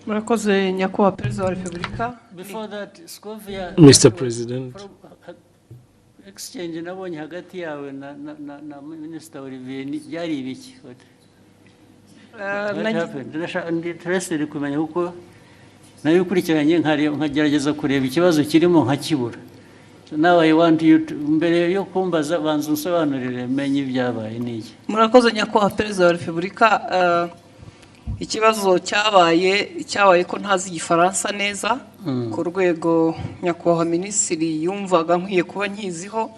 Murakoze, Nyakubahwa Perezida wa Repubulika. Before that, Scovia. Mr. President. Exchange nabonye hagati yawe na Minister Olivier byari ibiki? What happened? Ndi interested kumenya, kuko nabikurikiranye nkagerageza kureba ikibazo kirimo nkakibura. So now I want you to, mbere yo kumbaza, banza unsobanurire menye ibyabaye n'iki. Murakoze, Nyakubahwa Perezida wa Repubulika. Ikibazo cyabaye ko ntazi Igifaransa neza ku rwego Nyakubahwa Minisitiri yumvaga nkwiye kuba nkiziho.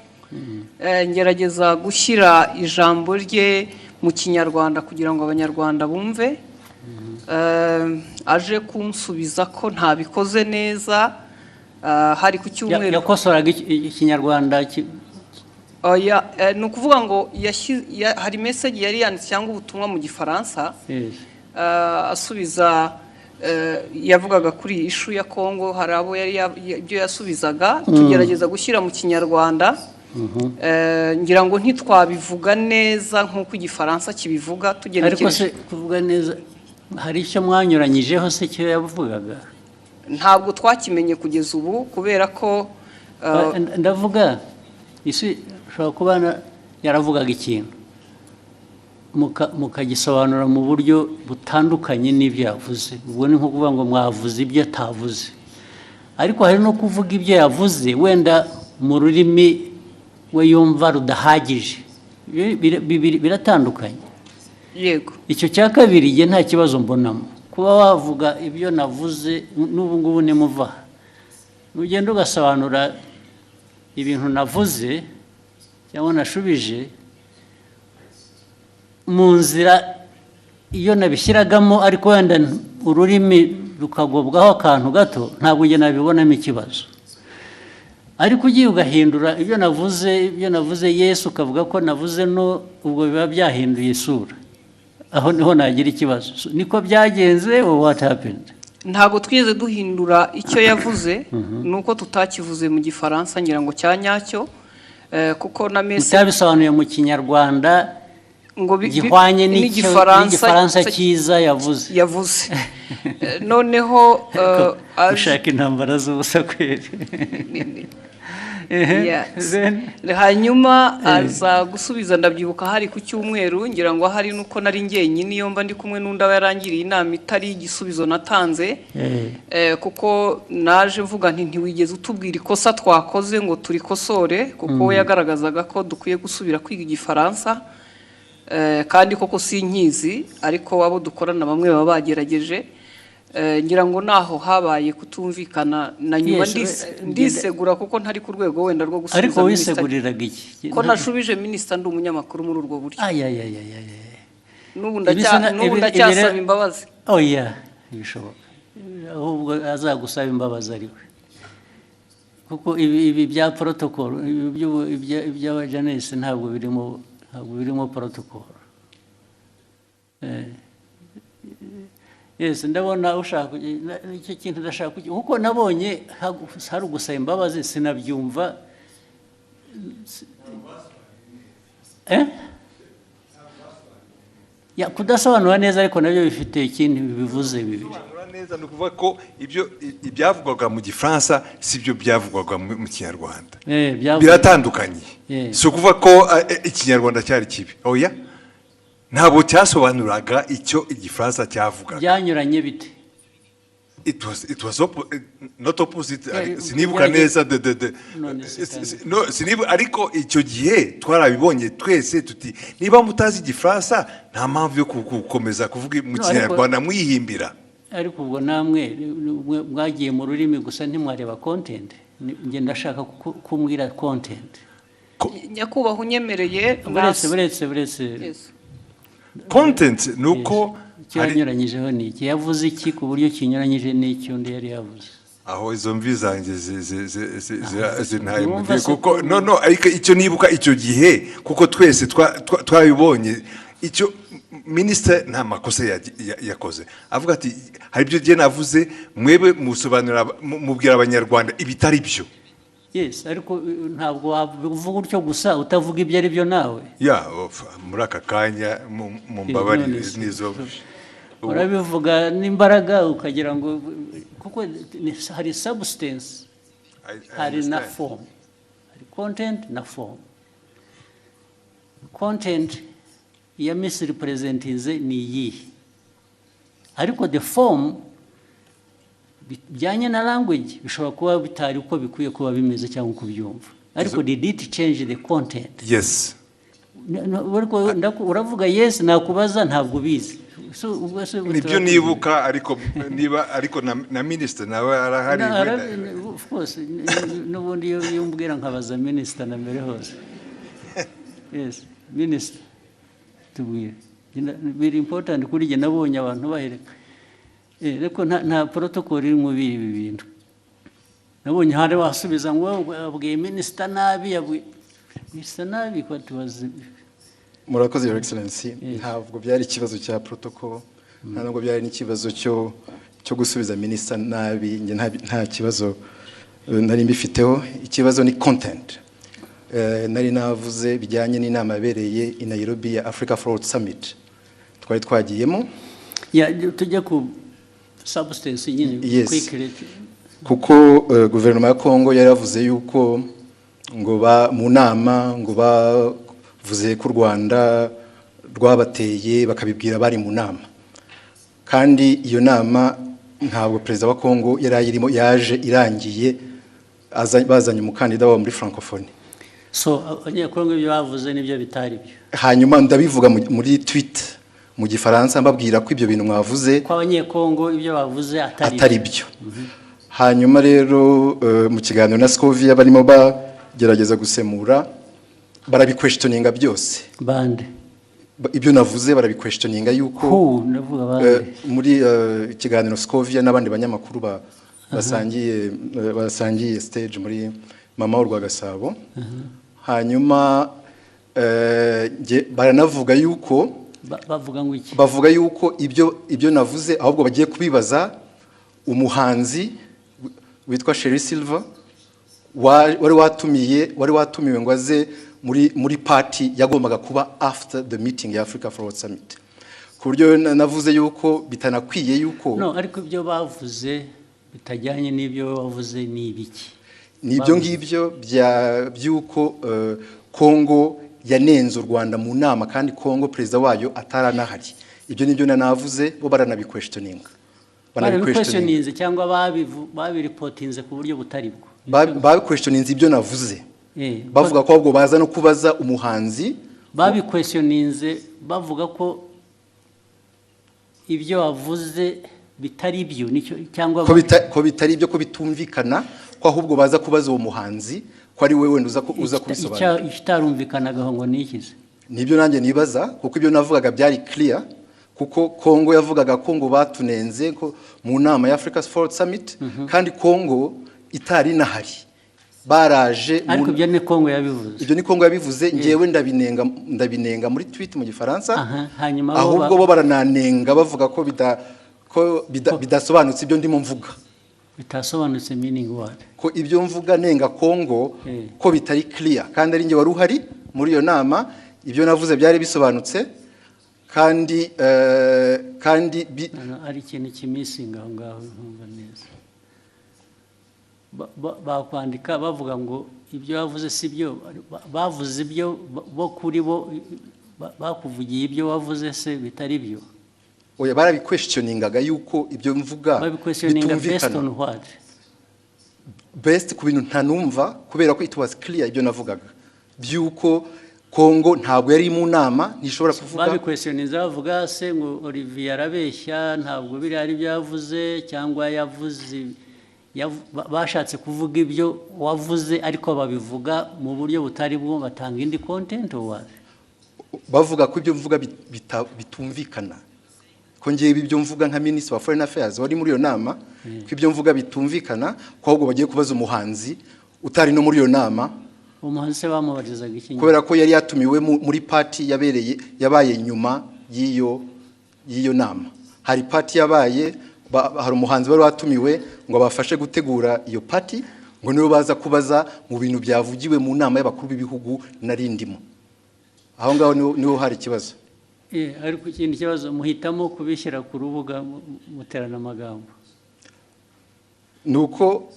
Ngerageza gushyira ijambo rye mu Kinyarwanda kugira ngo Abanyarwanda bumve. Aje kunsubiza ko ntabikoze neza, hari ku cyumweru. Yakosoraga Ikinyarwanda Oya, ni ukuvuga ngo hari message yari yanditse cyangwa ubutumwa mu Gifaransa. Asubiza, yavugaga kuri iyi issue ya Kongo, hari abo yari ibyo yasubizaga tugerageza gushyira mu Kinyarwanda. Ngira ngo ntitwabivuga neza nk'uko Igifaransa kibivuga Ariko tugenekereje. se kuvuga neza, hari icyo mwanyuranyijeho se icyo yavugaga? Ntabwo twakimenye kugeza ubu kubera ko Ndavuga isi ushobora kuba yaravugaga ikintu mukagisobanura mu buryo butandukanye n'ibyo yavuze. Ubwo ni nko kuvuga ngo mwavuze ibyo atavuze, ariko hari no kuvuga ibyo yavuze wenda mu rurimi we yumva rudahagije. Biratandukanye. Yego. Icyo cya kabiri njye nta kibazo mbonamo. Kuba wavuga ibyo navuze n'ubu ngubu, nimuva nugenda ugasobanura ibintu navuze cyangwa nashubije mu nzira iyo nabishyiragamo, ariko wenda ururimi rukagobwaho akantu gato, ntabwo njye nabibonamo ikibazo. Ariko ugiye ugahindura ibyo navuze yes, ukavuga ko navuze no, ubwo biba byahinduye isura. Aho niho nagira ikibazo. So, niko byagenze or what happened? Ntabwo twigeze duhindura icyo yavuze, ni uko tutakivuze mu Gifaransa ngira ngo cya nyacyo, kuko na message Mutabisobanuye mu Kinyarwanda ngo gihwanye n'Igifaransa n'Igifaransa cyiza yavuze. Yavuze. Noneho Ushaka intambara z'ubusa kweri. Yes. Then Hanyuma aza gusubiza, ndabyibuka hari ku cyumweru, ngira ngo hari nuko nari njyenyine, iyo mba ndi kumwe n'undi aba yarangiriye inama itari igisubizo natanze. Kuko naje mvuga nti: "Ntiwigeze utubwira ikosa twakoze ngo turikosore," kuko we yagaragazaga ko dukwiye gusubira kwiga Igifaransa. Kandi koko sinkizi, ariko abo dukorana bamwe baba bagerageje. Ngira ngo naho habaye kutumvikana na nyuma. Yes, ndisegura kuko ntari ku rwego wenda rwo gusubiza Ariko minisita. wiseguriraga iki? Ko nashubije minisita ndi umunyamakuru muri urwo buryo. Ayayayayaya. N'ubu Ibi n'ubu ndacyasaba imbabazi. Oya, ntibishoboka. Ahubwo azagusaba imbabazi ari we, kuko ibi bya protocol, ibi iby'abajanesi ntabwo birimo protocol. Yes, ndabona ushaka icyo kintu ndashaka kuko nabonye hari ugusaba imbabazi sinabyumva. Eh? Ya, kudasobanura neza ariko nabyo bifite ikindi bivuze bibiri. Gusobanura neza ni ukuvuga ko ibyo ibyavugwaga mu Gifaransa si byo byavugwaga mu Kinyarwanda. Biratandukanye. Si ukuvuga ko Ikinyarwanda cyari kibi, oya, ntabwo cyasobanuraga icyo Igifaransa cyavugaga. Byanyuranye bite? It was not opposite. Sinibuka neza de None se kandi. No, sinibuka, ariko icyo gihe twarabibonye twese tuti: "Niba mutazi Igifaransa, nta mpamvu yo gukomeza kuvuga mu No, Kinyarwanda mwihimbira." Ariko ubwo namwe mwagiye mu rurimi gusa, ntimwareba content. Njye ndashaka kumbwira content. Nyakubahwa, unyemereye Buretse, buretse, buretse. Yes. Content ni uko Icyo hari yanyuranyijeho ni iki? Yavuze iki ku buryo kinyuranyije n'icyo undi yari yavuze? Aho izo mvi zanjye zintaye mu Wumva gihe se kuko no, ariko icyo nibuka icyo gihe, kuko twese twabibonye, icyo minisitiri nta makosa yakoze. Avuga ati: "Hari ibyo gihe navuze, mwebwe musobanurira mubwira Abanyarwanda ibitari byo." Yes, ariko ntabwo wavuga utyo gusa utavuga ibyo ari byo nawe. Ya, muri aka kanya mu mbabarire. None se- Nizo Urabivuga n'imbaraga ukagira ngo, kuko hari substance, I hari na understand. form, hari content na form. Content ya misrepresentinze ni iyihe? Ariko the form bijyanye na language bishobora kuba bitari uko bikwiye kuba bimeze cyangwa uko ubyumva, ariko did it change the content? Yes. Ariko uravuga yes, nakubaza ntabwo ubizi. So, ubwo se Nibyo nibuka, ariko niba ariko na minisitiri nawe arahari. Of course, n'ubundi iyo umbwira nkabaza minisita na mbere hose. Yes, minisita, tubwire. Biri important kuri jye, nabonye abantu bahereka. Ariko nta protocol iri muri ibi bintu. Nabonye hari wasubiza ngo abwiye minisita nabi, yabwiye minisita nabi ko tubazi. Murakoze, Your Excellency. Yes. Ntabwo byari ikibazo cya protocol, nta nubwo byari n'ikibazo cyo gusubiza minisita nabi. Njye nta kibazo nari mbifiteho. Ikibazo ni content. Nari navuze bijyanye n'inama yabereye i Nairobi ya Africa Forward Summit twari twagiyemo. Ya, tujye ku substance nyine. Yes. Quickly. Kuko guverinoma ya Kongo yari yavuze yuko ngo ba mu nama ngo bavuze ko u Rwanda rwabateye, bakabibwira bari mu nama, kandi iyo nama ntabwo perezida wa Kongo yari ayirimo, yaje irangiye, bazanye umukandida wabo muri Francophonie. So Abanyekongo ibyo bavuze nibyo bitari byo? Hanyuma ndabivuga muri tweet mu Gifaransa, mbabwira ko ibyo bintu mwavuze ko Abanyekongo ibyo bavuze atari atari byo. Hanyuma rero mu kiganiro na Scovia barimo bagerageza gusemura, barabiquestioninga byose. Bande? Ibyo navuze barabiquestioninga yuko Who? Ndavuga bande? Muri ikiganiro Scovia n'abandi banyamakuru basangiye stage muri Mama Urwagasabo. Hanyuma baranavuga yuko Bavuga ngo iki? Bavuga yuko ibyo navuze ahubwo bagiye kubibaza umuhanzi witwa Sherrie Silver wari watumiwe ngo aze muri party yagombaga kuba after the meeting ya Africa Forward Summit, ku buryo navuze yuko bitanakwiye yuko No, ariko ibyo bavuze bitajyanye n'ibyo bavuze ni ibiki? Ni ibyo ngibyo by'uko Kongo yanenze u Rwanda mu nama, kandi Kongo perezida wayo ataranahari. Ibyo nibyo navuze, bo baranabiquestioninga. Barabiquestioninze cyangwa babireportinze ku buryo butari bwo? Babiquestioninze ibyo navuze, bavuga ko ahubwo baza no kubaza umuhanzi. Babiquestioninze bavuga ko ibyo wavuze bitari byo, nicyo cyangwa? Ko bitari ibyo, ko bitumvikana, ko ahubwo baza kubaza uwo muhanzi, ko ari we wenda uza kubisobanura. Ikitarumvikanagaho ngo ni iki se? Nibyo nanjye nibaza, kuko ibyo navugaga byari clear, kuko Kongo yavugaga ko ngo batunenze ko mu nama ya Africa Forward Summit, kandi Kongo itari inahari, baraje Ariko ibyo ni Kongo yabivuze? Ibyo ni Kongo yabivuze, ngewe ndabinenga muri tweet mu Gifaransa. Aha, hanyuma bo Ahubwo bo barananenga, bavuga ko bidasobanutse ibyo ndimo mvuga. Bitasobanutse meaning what? Ko ibyo mvuga nenga Kongo ko bitari clear, kandi ari njye wari uhari muri iyo nama. Ibyo navuze byari bisobanutse, kandi No, no, ari ikintu kimissinga aho ngaho ntumva neza. Bakwandika bavuga ngo ibyo bavuze si byo, bavuze ibyo bo kuri bo bakuvugiye ibyo wavuze se bitari byo? Oya, barabiquestioningaga yuko ibyo mvuga Babiquestioninga based bitumvikana. on what? Based ku bintu ntanumva, kubera ko it was clear ibyo navugaga by'uko Kongo ntabwo yari mu nama, ntishobora kuvuga. Babiquestioninze bavuga se ngo Olivier arabeshya, ntabwo biriya ari byo yavuze, cyangwa yavuze bashatse kuvuga ibyo wavuze ariko babivuga mu buryo butari bwo, batanga indi content, or what? Bavuga ko ibyo mvuga bitumvikana, ko ngewe ibyo mvuga nka minisitiri wa foreign affairs wari muri iyo nama, ko ibyo mvuga bitumvikana, ko ahubwo bagiye kubaza umuhanzi utari no muri iyo nama. Umuhanzi se bamubarizaga iki? Kubera ko yari yatumiwe muri party yabaye nyuma y'iyo nama. Hari party yabaye, hari umuhanzi wari watumiwe ngo abafashe gutegura iyo party, ngo nibo baza kubaza mu bintu byavugiwe mu nama y'abakuru b'ibihugu nari ndimo. Aho ngaho niho hari ikibazo. Ariko ikindi kibazo, muhitamo kubishyira ku rubuga muterana amagambo? Ni uko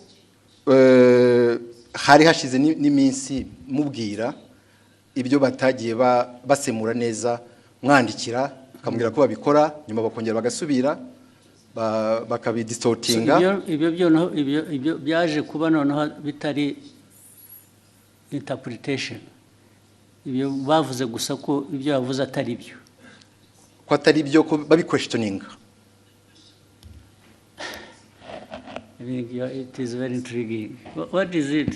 hari hashize n'iminsi mubwira ibyo batagiye basemura neza, mwandikira akamubwira ko babikora, nyuma bakongera bagasubira bakabidistortinga. Ibyo byo ibyo byaje kuba noneho bitari interpretation, ibyo bavuze gusa ko ibyo bavuze atari byo. Ko atari byo, ko babiquestioninga. I think it is very intriguing. What is it?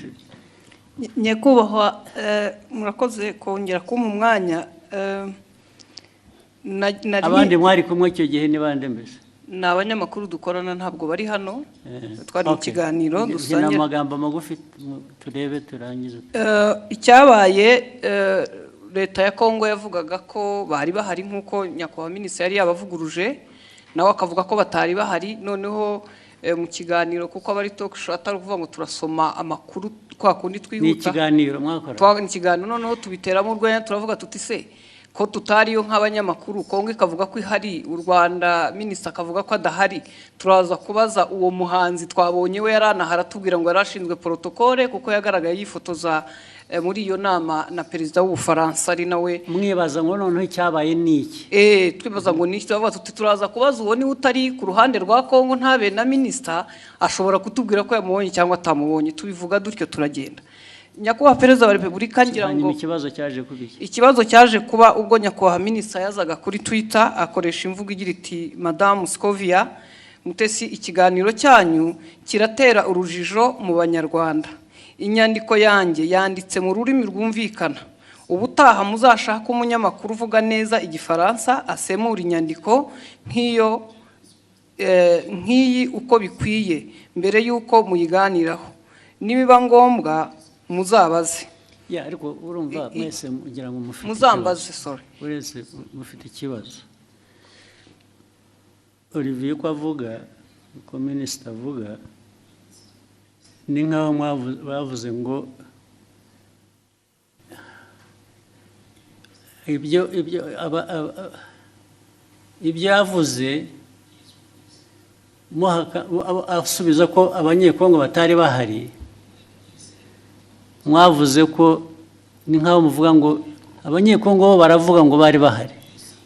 Nyakubahwa, murakoze kongera kumpa umwanya. Abandi mwari kumwe icyo gihe ni bande mbese? Ni abanyamakuru dukorana, ntabwo bari hano. Twari mu kiganiro Ni dusangira. amagambo magufi, turebe turangize. Icyabaye, leta ya Kongo yavugaga ko bari bahari, nk'uko nyakubahwa minisitiri yari yabavuguruje, nawe akavuga ko batari bahari. Noneho mu kiganiro, kuko aba ari talk show, atari ukuvuga ngo turasoma amakuru kwa kundi Ni twihuta. ikiganiro mwakora? Ni ikiganiro. Noneho tubiteramo urwenya, turavuga tuti: "Se ko tutariyo nk'abanyamakuru, Kongo ikavuga ko ihari, u Rwanda minisita akavuga ko adahari, turaza kubaza uwo muhanzi twabonye we yari anahari, atubwira ngo yari ashinzwe protocole, kuko yagaragaye yifotoza muri iyo nama na perezida w'Ubufaransa, ari nawe." Mwibaza ngo noneho icyabaye ni iki? Twibaza ngo ni iki, turavuga tuti: "Turaza kubaza uwo niwe utari ku ruhande rwa Kongo, ntabe na minisita, ashobora kutubwira ko yamubonye cyangwa atamubonye." Tubivuga dutyo, turagenda. Nyakubahwa Perezida wa Repubulika, ngira ngo Hanyuma ikibazo cyaje kuba iki? Ikibazo cyaje kuba ubwo nyakubahwa minisita yazaga kuri Twitter, akoresha imvugo igira iti: "Madamu Scovia Mutesi, ikiganiro cyanyu kiratera urujijo mu Banyarwanda. Inyandiko yanjye yanditse mu rurimi rwumvikana. Ubutaha muzashake umunyamakuru uvuga neza Igifaransa asemura inyandiko nk'iyo nk'iyi uko bikwiye mbere y'uko muyiganiraho. Nibiba ngombwa muzabaze." Ya, ariko urumva mwese mugira ngo mufite Muzambaze. ikibazo. Sorry. Uretse mufite ikibazo, Olivier uko avuga, uko minisita avuga, ni nk'aho bavuze ngo ibyo yavuze asubiza ko Abanyekongo batari bahari, mwavuze ko ni nk'aho muvuga ngo Abanyekongo bo baravuga ngo bari bahari,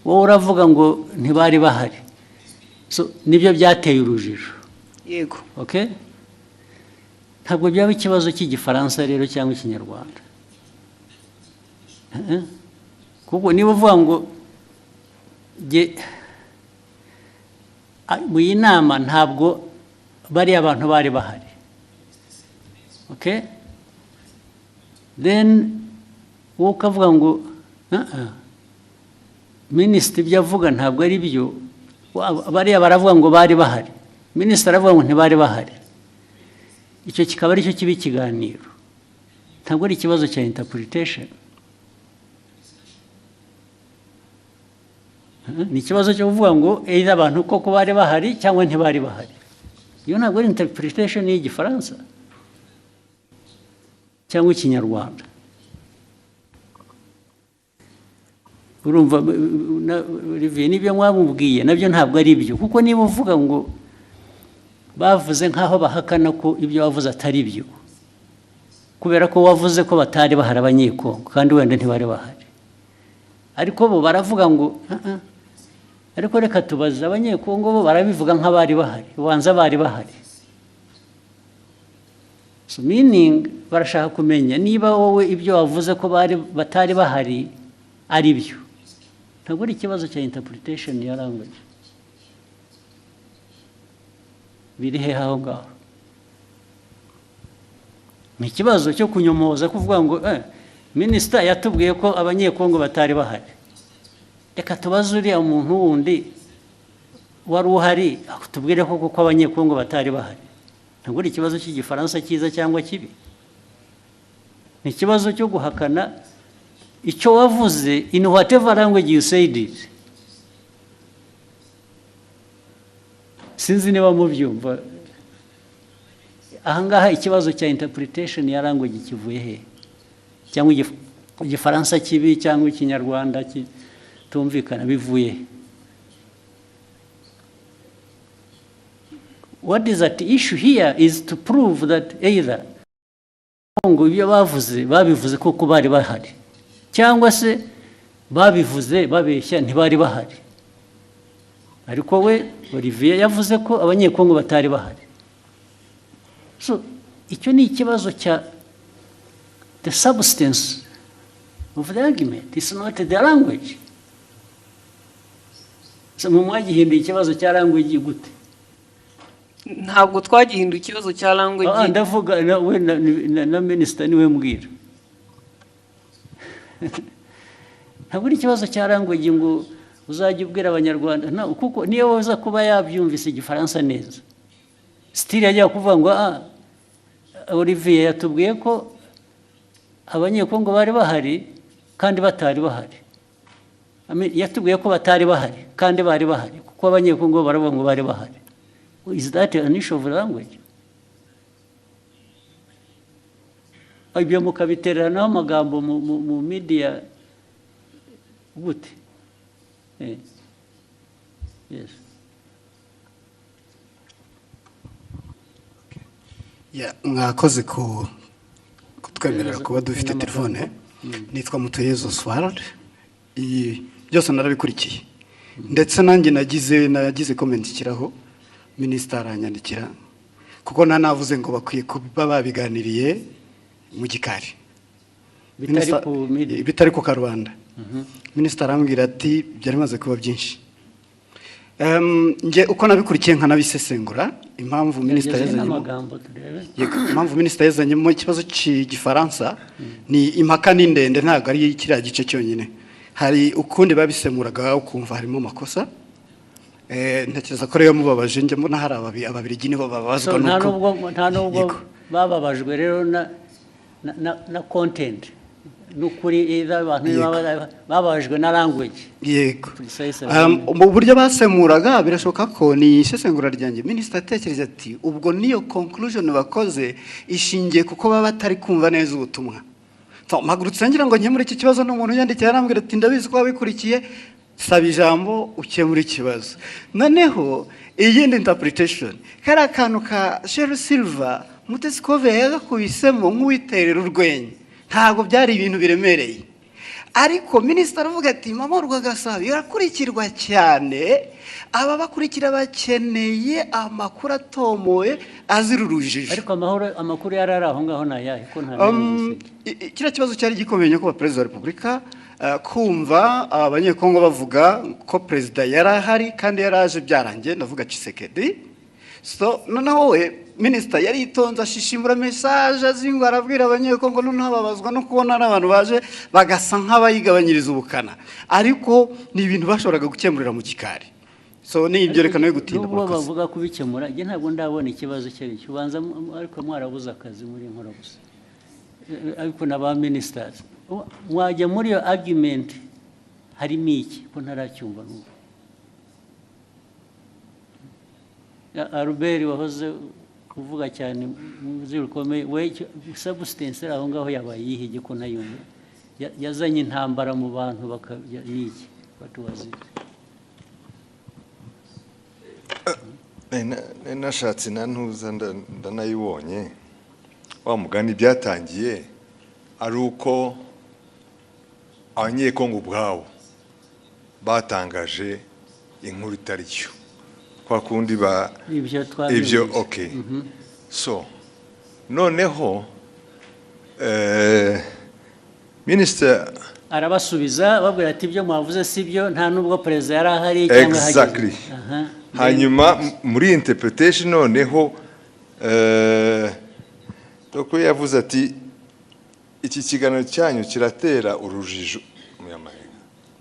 wowe uravuga ngo ntibari bahari. So, nibyo byateye urujijo. Yego. Okay, ntabwo byaba ikibazo cy'Igifaransa rero cyangwa Ikinyarwanda. Kuko niba uvuga ngo mu iyi nama ntabwo bariya abantu bari bahari, okay, then wowe ukavuga ngo "Ah, ah, minisitiri ibyo avuga ntabwo ari byo, bariya baravuga ngo bari bahari, minisitiri aravuga ngo ntibari bahari," icyo kikaba aricyo kiba ikiganiro, ntabwo ari ikibazo cya interpretation. Ni ikibazo cyo kuvuga ngo either abantu koko bari bahari cyangwa ntibari bahari. Iyo ntabwo ari interpretation y'Igifaransa cyangwa Ikinyarwanda. Urumva Olivier, n'ibyo mwamubwiye nabyo ntabwo ari byo, kuko niba uvuga ngo bavuze nk'aho bahakana ko ibyo wavuze atari byo, kubera ko wavuze ko batari bahari Abanyekongo, kandi wenda ntibari bahari, ariko bo baravuga ngo "Ah, ah." Ariko reka tubaze Abanyekongo, bo barabivuga nk'abari bahari, ubanza bari bahari. So meaning barashaka kumenya niba wowe ibyo wavuze ko bari batari bahari ari byo. Ntabwo ari ikibazo cya interpretation ya language. Biri hehe aho ngaho? Ni ikibazo cyo kunyomoza, kuvuga ngo minisita yatubwiye ko Abanyekongo batari bahari, reka tubaze uriya muntu wundi wari uhari tubwire ko kuko Abanyekongo batari bahari. Ntabwo ari ikibazo cy'Igifaransa cyiza cyangwa kibi, ni ikibazo cyo guhakana icyo wavuze in whatever language you said it. Sinzi niba mubyumva. Ahangaha ikibazo cya interpretation ya language kivuye he? Cyangwa Igifaransa kibi cyangwa Ikinyarwanda. Batumvikana bivuye he? What is at issue here is to prove that either ngo ibyo bavuze babivuze koko bari bahari, cyangwa se babivuze babeshya, ntibari bahari. Ariko we Olivier yavuze ko Abanyekongo batari bahari. So icyo ni ikibazo cya the substance of the argument, it's not the language. So mu mwagihinduye ikibazo cya language gute? Ntabwo twagihinduye ikibazo cya language. Ah, ndavuga we na minisita niwe mbwira. Ntabwo ari ikibazo cya language ngo uzajya ubwira Abanyarwanda no, kuko niyo waza kuba yabyumvise Igifaransa neza, still yajya kuvuga ngo: "Ah, Olivier yatubwiye ko Abanyekongo bari bahari kandi batari bahari." I mean, yatubwiye ko batari bahari kandi bari bahari, kuko Abanyekongo baravuga ngo bari bahari. Is that an issue of language? Ibyo mukabitereranaho amagambo mu media gute? Yes. Yeah, mwakoze ku kutwemerera kuba dufite telefone. Nitwa Mutuyezo Oswald. Iyi byose narabikurikiye, ndetse nanjye nagize comment ikiraho, minisita aranyandikira, kuko nanavuze ngo bakwiye kuba babiganiriye mu gikari bitari ku media. Bitari ku karubanda. Minisita arambwira ati byari bimaze kuba byinshi. Njye uko nabikurikiye nkanabisesengura, impamvu minisita Gerageza yazanyemo n'amagambo turebe. Yego, impamvu minisita yazanyemo ikibazo cy'Igifaransa ni impaka, ni ndende, ntabwo ari kiriya gice cyonyine. Hari ukundi babisemuraga ukumva harimo amakosa. Ntekereza ko rero mubabaje, njye mbona hari Ababiligi nibo bababazwa So, nta nuko nubwo Yego. bababajwe rero na content n'ukuri, either abantu bababajwe na language. Yego. Precisely. Mu buryo basemuraga, birashoboka ko ni isesengura ryanjye, minisita atekereza ati ubwo niyo conclusion bakoze ishingiye kuko baba batari kumva neza ubutumwa. So, mpagurutse ngira ngo nkemure iki kibazo n'umuntu yandikiye, arambwira ati: "Ndabizi ko wabikurikiye, saba ijambo ukemure ikibazo." Noneho iyindi interpretation, kariya kantu ka Sherrie Silver, Mutesi Scovia yagakubisemo nk'uwiterera urwenya, ntabwo byari ibintu biremereye. Ariko minisitiri aravuga ati: "Mama Urwagasabo irakurikirwa cyane, aba bakurikira bakeneye amakuru atomoye azira urujijo." Ariko amahoro, amakuru yari ari aho ngaho ni ayahe ko nta n'imwe? Kiriya kibazo cyari gikomeye, nyakubahwa Perezida wa Repubulika, kumva Abanyekongo bavuga ko perezida yari ahari kandi yari aje byarangiye, ndavuga Tshisekedi. So noneho we minisita yari yitonze, ashishimura message azingwa, arabwira Abanyekongo, noneho babazwa no kubona ari abantu baje bagasa nk'abayigabanyiriza ubukana, ariko ni ibintu bashoboraga gukemurira mu gikari. So ni ibyo, reka nawe gutinda. Nubwo Murakoze. bavuga kubikemura, njye ntabwo ndabona ikibazo icyo ari cyo. Ubanza ariko mwarabuze akazi muri nkora gusa. Ariko na ba ministers mwajya muri iyo argument, harimo iki ko ntaracyumva n'ubu? Albert wahoze uvuga cyane mu buzima rukomeye, we substance iri aho ngaho yabaye iyihe ko ntayumva? Yazanye intambara mu bantu bakabya, ni iki? What was it? Nari nashatse na ntuza ndanayibonye. Wa mugani byatangiye ari uko Abanyekongo ubwabo batangaje inkuru itari yo, kwa kundi ba Ibyo ibyo twabyumvise. Okay, so noneho minisita arabasubiza, babwira ati: "Ibyo mwavuze si byo, nta nubwo perezida yari ahari cyangwa ahageze." Exactly. Hanyuma muri interpretation noneho doko yavuze ati: "Iki kiganiro cyanyu kiratera urujijo Umunyamahanga."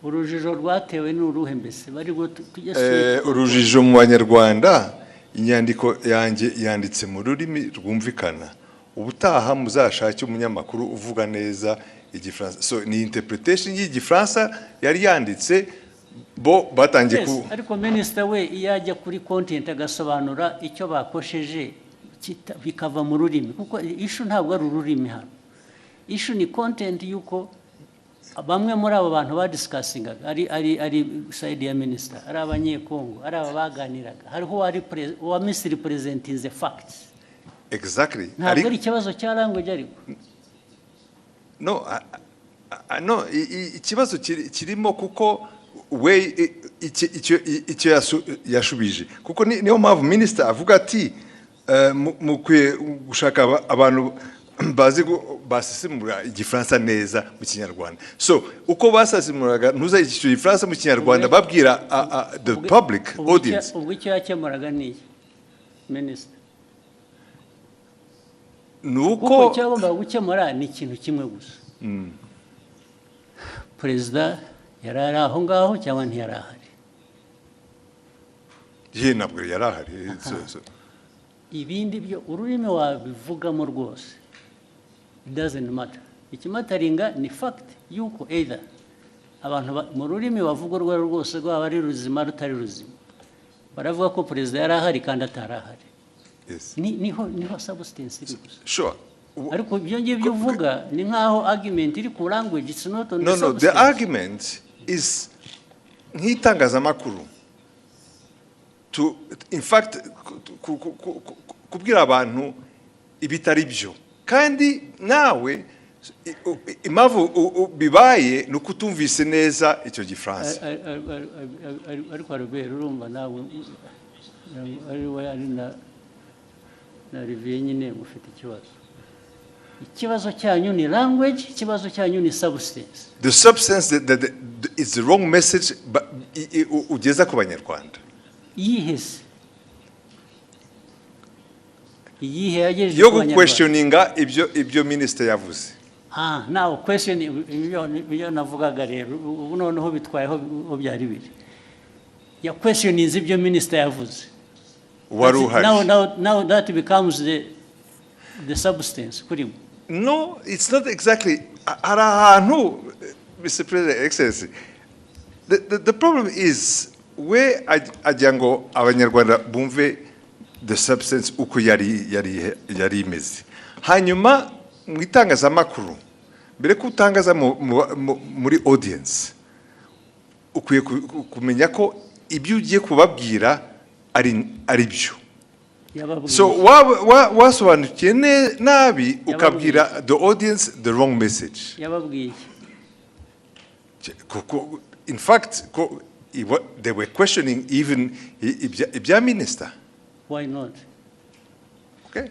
Urujijo rwatewe n'uruhe mbese bari ngo tujye straight? Urujijo mu Banyarwanda, inyandiko yanjye yanditse mu rurimi rwumvikana, ubutaha muzashake umunyamakuru uvuga neza Igifaransa. So ni interpretation y'Igifaransa yari yanditse, bo batangiye Yes, ku ariko minisita we iyo ajya kuri content agasobanura icyo bakosheje, bikava mu rurimi, kuko issue ntabwo ari ururimi hano, issue ni content y'uko Bamwe muri abo bantu badiscussingaga, ari side ya minisita, ari Abanyekongo, ari aba baganiraga, hariho uwa misrepresentinze fact. Ntabwo ari ikibazo cya language, ariko No, no, ikibazo kirimo kuko we icyo yashubije, kuko niyo mpamvu minisita avuga ati mukwiye gushaka abantu bazi basesemura Igifaransa neza mu Kinyarwanda. So uko basesemuraga ntuza icyo Gifaransa mu Kinyarwanda, babwira the public audience. Ubwo icyo yakemuraga ni iki, minisita? Ni Kuko uko icyo yagombaga gukemura ni ikintu kimwe gusa: perezida yari ari aho ngaho cyangwa ntiyari ahari? Ye, ntabwo yari ahari. Ibindi byo, ururimi wabivugamo rwose, it doesn't matter. Ikimatteringa ni fact yuko either abantu mu rurimi bavuga urwo ari rwo rwose, rwaba ari ruzima, rutari ruzima, baravuga ko perezida yari ahari kandi atari ahari. Niho substance iri gusa. Ariko ibyo ngibyo uvuga ni nk'aho argument iri ku language. It's not on No, the no, the substance. argument is nk'itangazamakuru to, in fact, kubwira abantu ibitari byo, kandi nawe impamvu bibaye ni uko utumvise neza icyo Gifaransa. Ariko Albert, urumva nawe ari we, ari na Olivier nyine, mufite ikibazo. Ikibazo cyanyu ni language, ikibazo cyanyu ni substance? The substance that is the wrong message, but ugeza ku Banyarwanda. Iyihe se? Iyihe yagejeje Yo ku Banyarwanda? Guquestioninga ibyo minisitiri yavuze. Ah, now question, ibyo navugaga rero ubu noneho bitwaye aho byari biri. Ya questioning ibyo minisitiri yavuze. Wari uhari. Now that becomes the substance kuri mwe. No, it's not exactly. Hari ahantu, Mr. President, Excellency, the problem is we agira ngo Abanyarwanda bumve the substance uko yari imeze. Hanyuma mu itangazamakuru, mbere ko utangaza muri audience, ukwiye kumenya ko ibyo ugiye kubabwira ari byo. Yababwiye So wasobanukiye nabi, ukabwira the audience the wrong message. Yababwiye iki? Kuko in fact they were questioning even ibya minister. Why not? Okay.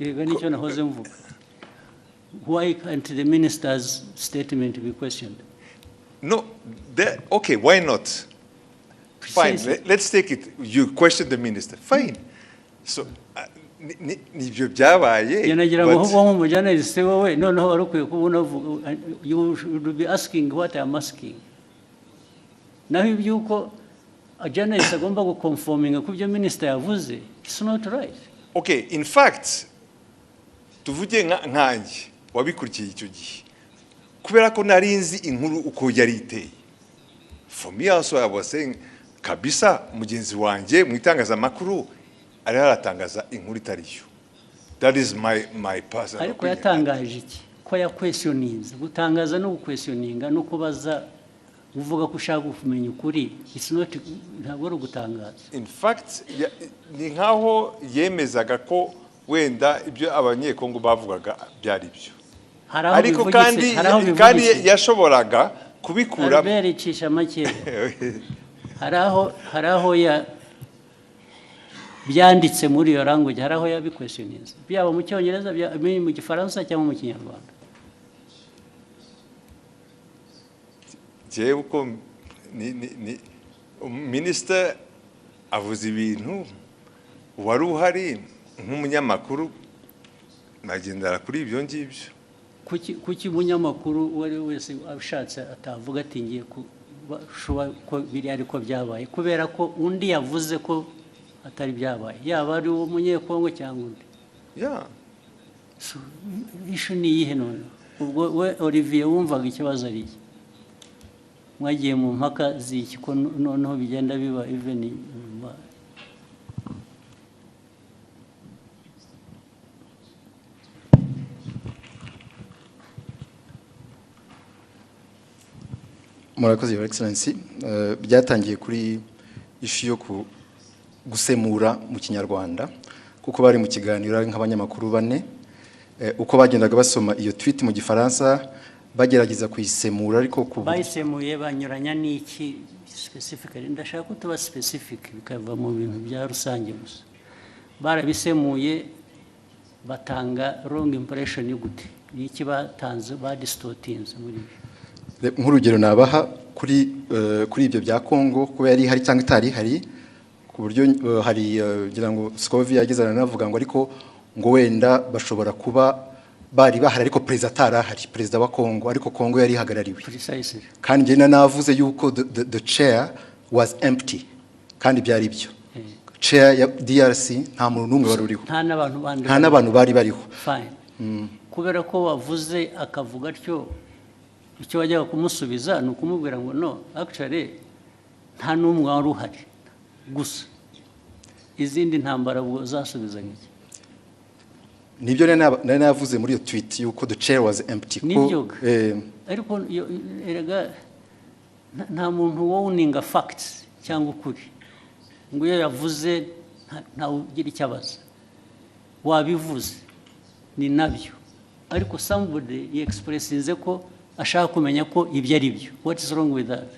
Erega nicyo nahoze mvuga. Why can't the minister's statement be questioned? No, okay, why not? Fine. Precisely. Let's take it. You question the minister, fine. So nibyo byabaye. Njye nagira ngo ahubwo nk'umujournalist, wowe noneho wari ukwiye kuba unavuga, you should be asking what I'm asking. Naho iby'uko a journalist agomba guconforminga ku byo minister yavuze, it's not right. Okay, in fact, tuvuge nkanjye wabikurikiye icyo gihe, kubera ko nari nzi inkuru uko yari iteye, for me also I was saying kabisa mugenzi wanjye mu itangazamakuru ariho aratangaza inkuru itari yo. That is my personal Ariko opinion. yatangaje iki? Ko yaquestioninze. Gutangaza no guquestioninga no kubaza uvuga ko ushaka kumenya ukuri, it's not, ntabwo ari ugutangaza. In fact, ni nkaho yemezaga ko wenda ibyo Abanyekongo bavugaga byari byo. Hari aho Ariko bivugitse, kandi hari aho kandi bivugitse. yashoboraga kubikura. Albert, icisha make. Hari aho ya byanditse muri iyo language, hari aho yabiquestioninze, byaba mu Cyongereza, byaba mu Gifaransa cyangwa mu Kinyarwanda? Jewe uko ni minisita avuze ibintu, wari uhari nk'umunyamakuru, nagendera kuri ibyo ngibyo. Kuki umunyamakuru uwo ari we wese ashatse atavuga ati ngiye kuba ko biriya ariko byabaye, kubera ko undi yavuze ko atari byabaye, yaba ari uwo Munyekongo cyangwa undi? So, issue ni iyihe none? Ubwo we Olivier wumvaga ikibazo ari iki? Mwagiye mu mpaka z'iki, ko noneho bigenda biba even nyuma? Murakoze, Your Excellency. Byatangiye kuri issue yo gusemura mu Kinyarwanda, kuko bari mu kiganiro ari nk'abanyamakuru bane. Uko bagendaga basoma iyo tweet mu Gifaransa, bagerageza kuyisemura, ariko ku Bayisemuye banyuranya n'iki specifically? Ndashaka ko tuba specific, bikava mu bintu bya rusange gusa. Barabisemuye batanga wrong impression gute? Ni iki batanze badistortinze muri byo? Nk'urugero nabaha kuri ibyo bya Kongo, kuba yari ihari cyangwa itari ihari, ku buryo hari ngira ngo Scovia yageze aranavuga ngo ariko ngo wenda bashobora kuba bari bahari ariko perezida atari ahari, perezida wa Kongo, ariko Kongo yari ihagarariwe. Kandi njye navuze yuko the chair was empty, kandi byari byo. Chair ya DRC nta muntu n'umwe wari uriho. Nta n'abantu bandi? Nta n'abantu bari bariho. Fine. Kubera ko wavuze akavuga atyo, icyo wajyaga kumusubiza ni ukumubwira ngo no, actually nta n'umwe wari uhari gusa. Izindi ntambara ubwo zasubizaga iki? Nibyo nari navuze muri iyo tweet yuko the chair was empty ko Nibyo. Ariko erega nta muntu wowninga facts cyangwa ukuri ngo iyo yavuze ntawe ugira icyo abaza. Wabivuze, ni nabyo, ariko somebody yexpressinze ko ashaka kumenya ko ibyo ari byo. What is wrong with that?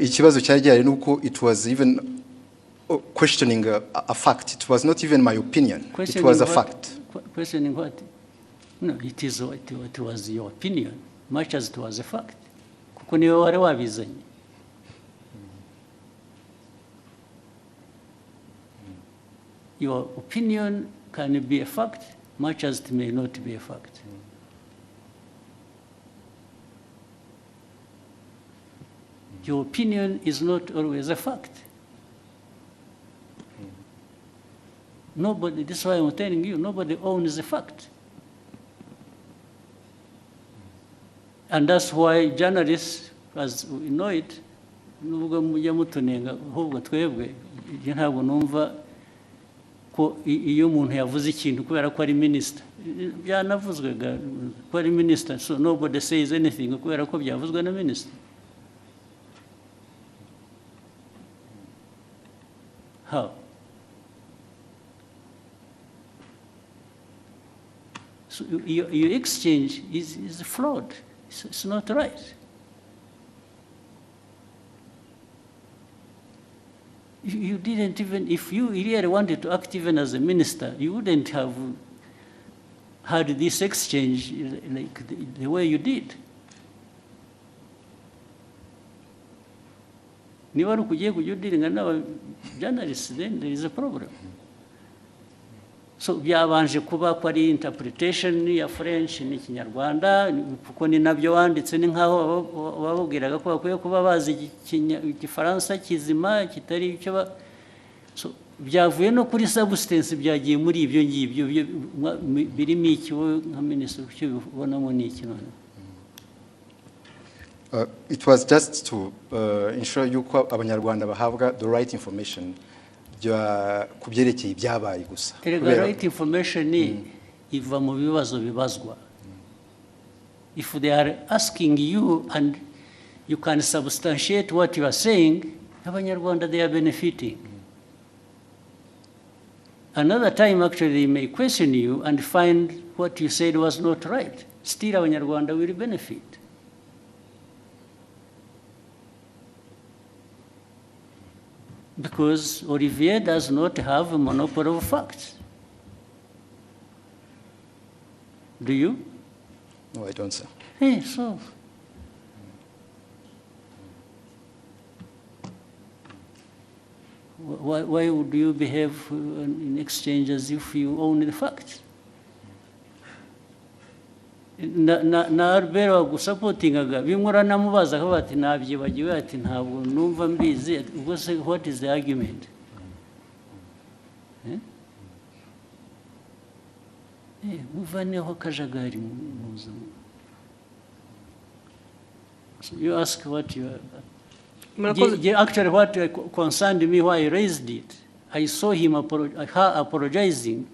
Ikibazo cyari gihari nuko it was even questioning a fact. It was not even my opinion, it Questioning was a what? fact. Questioning what? No, it is what it was your opinion much as it was a fact, kuko niwe wari wabizanye. Your opinion can be a fact much as it may not be a fact. Your opinion is not always a fact. Nobody, this is why I'm telling you, nobody owns a fact. And that's why journalists, as we know it, nubwo mujya mutunenga, ahubwo twebwe ibyo ntabwo numva ko iyo umuntu yavuze ikintu kubera ko ari minisita, byanavuzwe ko ari minisita, so nobody says anything kubera ko byavuzwe na minisita. How? So your exchange is flawed. It's not right. You didn't even, if you really wanted to act even as a minister, you wouldn't have had this exchange like the way you did. Niba ari ukugiye kujya udealinga n'aba journalists, then there is a problem. So byabanje kuba ko ari interpretation ya French n'Ikinyarwanda, kuko ni nabyo wanditse. Ni nkaho bababwiraga ko bakwiye kuba bazi Igifaransa kizima kitari icyo ba. So byavuye no kuri substance, byagiye muri ibyo ngibyo. Birimo iki? Wowe nka minisitiri, icyo ubonamo ni iki none? It was just to ensure yuko Abanyarwanda bahabwa the right information ku byerekeye ibyabaye gusa. Erega right information iva mu bibazo bibazwa. If they are asking you and you can substantiate what you are saying, Abanyarwanda, they are benefiting. Another time, actually, they may question you and find what you said was not right. Still, Abanyarwanda will benefit. Because Olivier does not have a monopoly of facts. Do you? No, I don't, sir. Hey, so. Why would you behave in exchange as if you own the facts? Na Albert wagusupportingaga, bimwe uranamubaza akavuga ati nabyibagiwe, ati ntabwo numva mbizi. Ubwo se what is the argument? Eh? Muvaneho akajagari mu buzima. So you ask what you are. Murakoze. Actually, what concerned me, why I raised it, I saw her apologizing,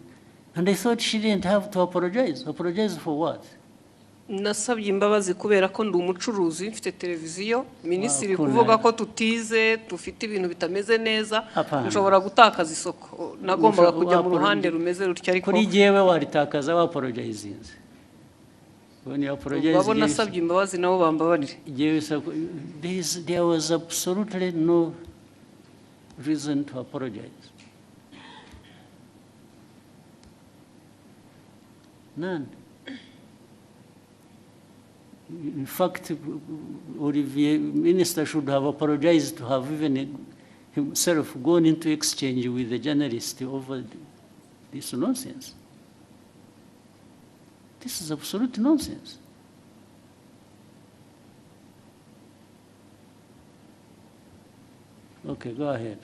and I thought she didn't have to apologize. Apologize for what? Nasabye imbabazi kubera ko ndi umucuruzi, mfite televiziyo. Minisitiri Wakunda. kuvuga ko tutize, dufite ibintu bitameze neza, Hapana. nshobora gutakaza isoko. Nagombaga kujya mu ruhande rumeze rutyo, ariko Kuri jyewe waritakaza wapologizinze. When you apologize, babo nasabye imbabazi nabo bambabarire. Jyewe there was absolutely no reason to apologize. None. In fact, Olivier, minister should have apologized to have even himself gone into exchange with the journalist over this nonsense. This is absolute nonsense. Okay, go ahead.